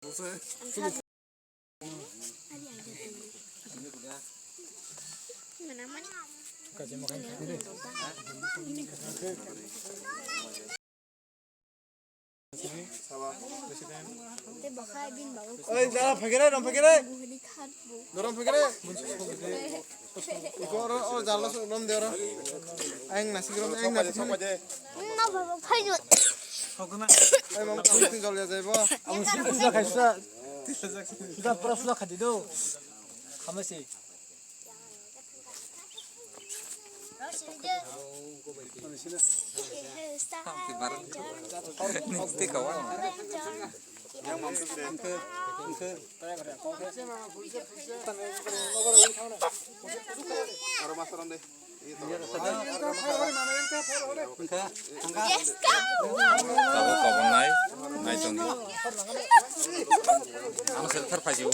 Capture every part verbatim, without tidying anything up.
Oi, dara phagere, rom phagere. Dorom phagere. Iko oro, oro jalo rom de oro. Ang nasi rom, ang nasi rom. Ai, mama, kung tin jol ya jaibo. Amo sini puja khaisa. Puja pura puja khadi do. Khamasi. Tabuk kobong nai, nai tong di. Ano sir thar phai jibo.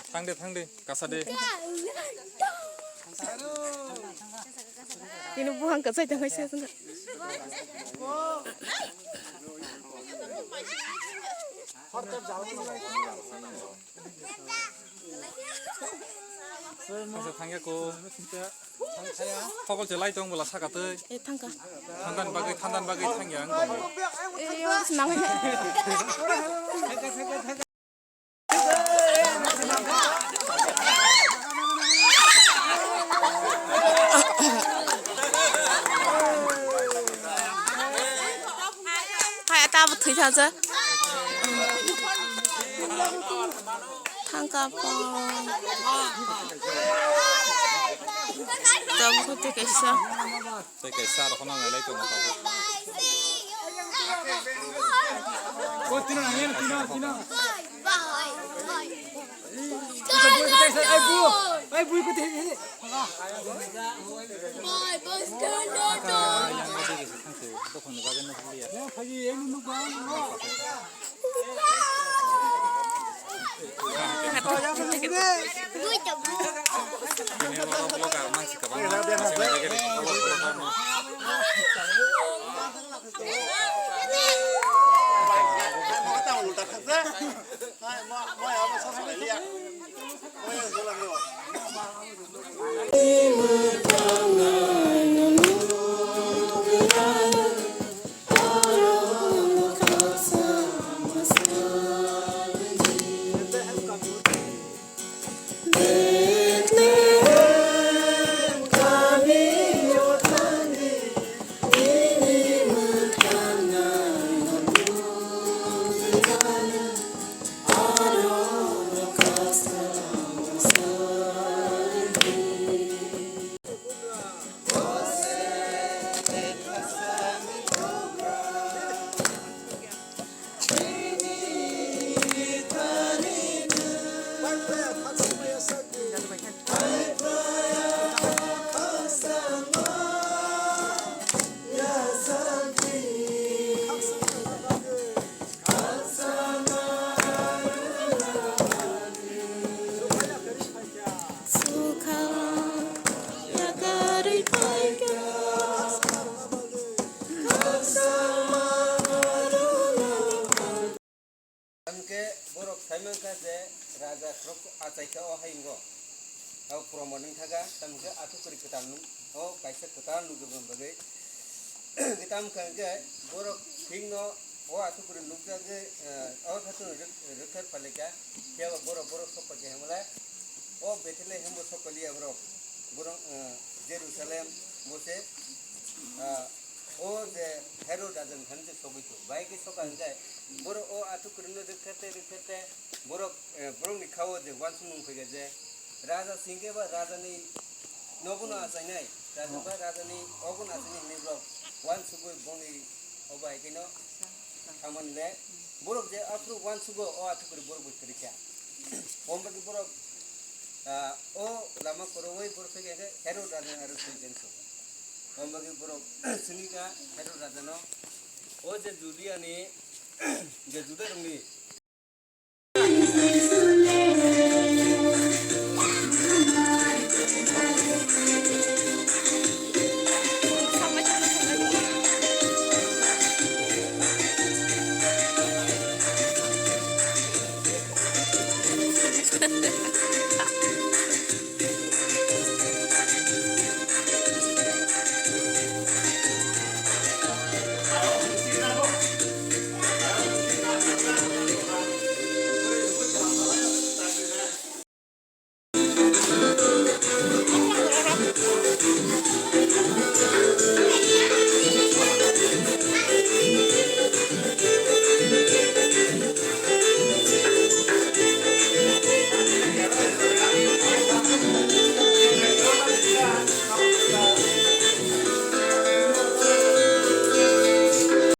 Thang de, thang de, kasa de. Ini buang ke saya tengah saya tengah. Masa thangya ko. Hokol chelai tong bwla saka twi. Eh, thangka. Thandan bagwi, thandan bagwi thangya ang tong. Eh, yo, nangya. Hai, ata bo thwi thaja. Thangka po. Tabuk twi kaisa. Tei kaisa rok phano nailai tongo tabuk. Tamkhe borok sai mankha je raja khorok achai khe o hayungo. Abo promo wngkha ga, tamkhe athukwrwi kwtal nuk, o kaisa kwtal nukjakmani bagwi. Tamkhe hwnkhe borok thikno o athukwrwi nukjagwi, eh, o khatung rwk-, rwktharphalikha. Phiya ba borok, borok sokphaikha hwnmale o Bethlehem bo sokphailiya borok. Borok, eh, Jerusalem bo se, ah, O je Herod raja ni thani je sogwi tongo, bai khe soka hwnkhe borok o athukwrwino rwkthartwi rwkthartwi borok, eh, borokni kha-o je uansukmung phaikha je raja singkhe ba rajani nogono achainai, raja ba rajani ogono achainai hinwi borok uansugwi bongni o bai kheno thangmani le borok je aphuru uansugo o athukwrwi borok bai kwrwikha. Omo bagwi borok, ah, o lama kwrwi borok phaikha hwnkhe Herod raja aro singkhe. Omo bagwi borok swngwi kha Herod rajano, o je Judiani, je Judarokni